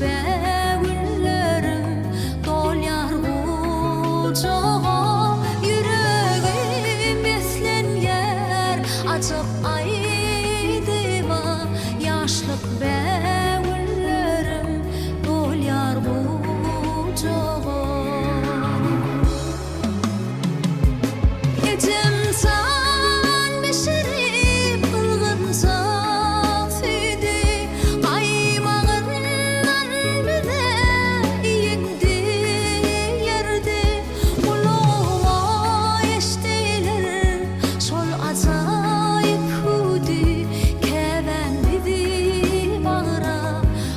bägüllerim dolýar gujaga, Ýüregim beslenýär ajap aýdyma, Ýaşlyk bägüllerim dolýar gujaga. Ejem jan bişirip ylgynjak süýdi, Gaýmagyndan bize iýiň diýerdi. Gulagyma eşdiler şol ajaýyp hüwdi, Käbäm bizi bagra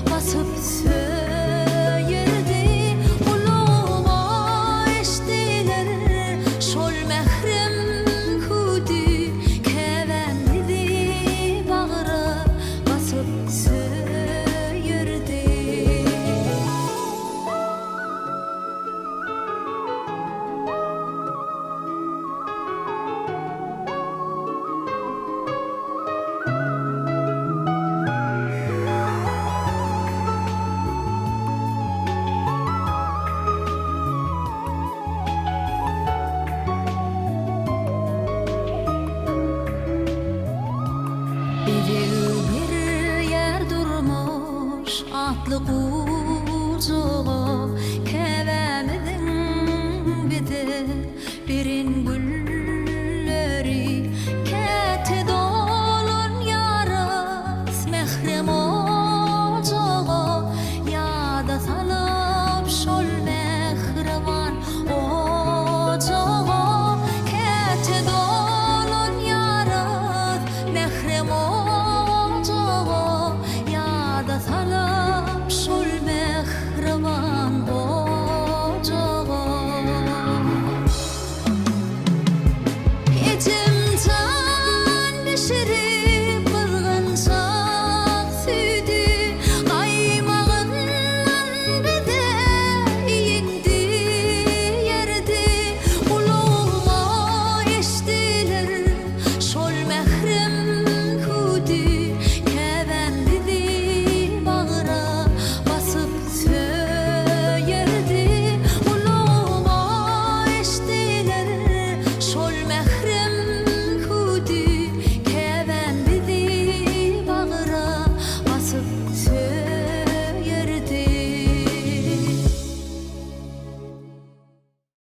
basyp söýerdi. Gulagyma eşdiler şol mährem hüwdi, Käbäm bizi bagra basyp söýerdi. Bezeg berýär durmuş atly gujaga, Käbäm.